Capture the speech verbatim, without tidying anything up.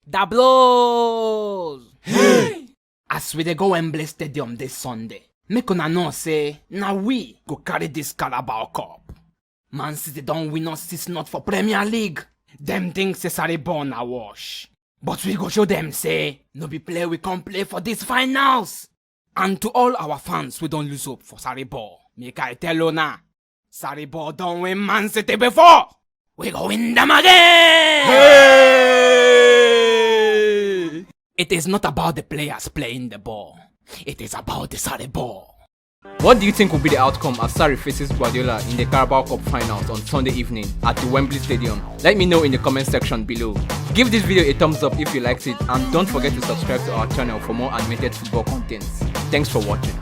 Da blows! Hey! As we dey go Wembley Stadium this Sunday, make una know say na we go carry this Carabao Cup. Man City don win us six not for Premier League. Dem think say Sarri ball na wash. But we go show dem say no be play we come play for these finals. And to all our fans wey don lose hope for Sarri ball, make I tell una, Sarri ball don win Man City before. We go win them again. Hey! It is not about the players playing the ball. It is about the Sarri ball. What do you think will be the outcome as Sarri faces Guardiola in the Carabao Cup finals on Sunday evening at the Wembley Stadium? Let me know in the comment section below. Give this video a thumbs up if you liked it, and don't forget to subscribe to our channel for more animated football content. Thanks for watching.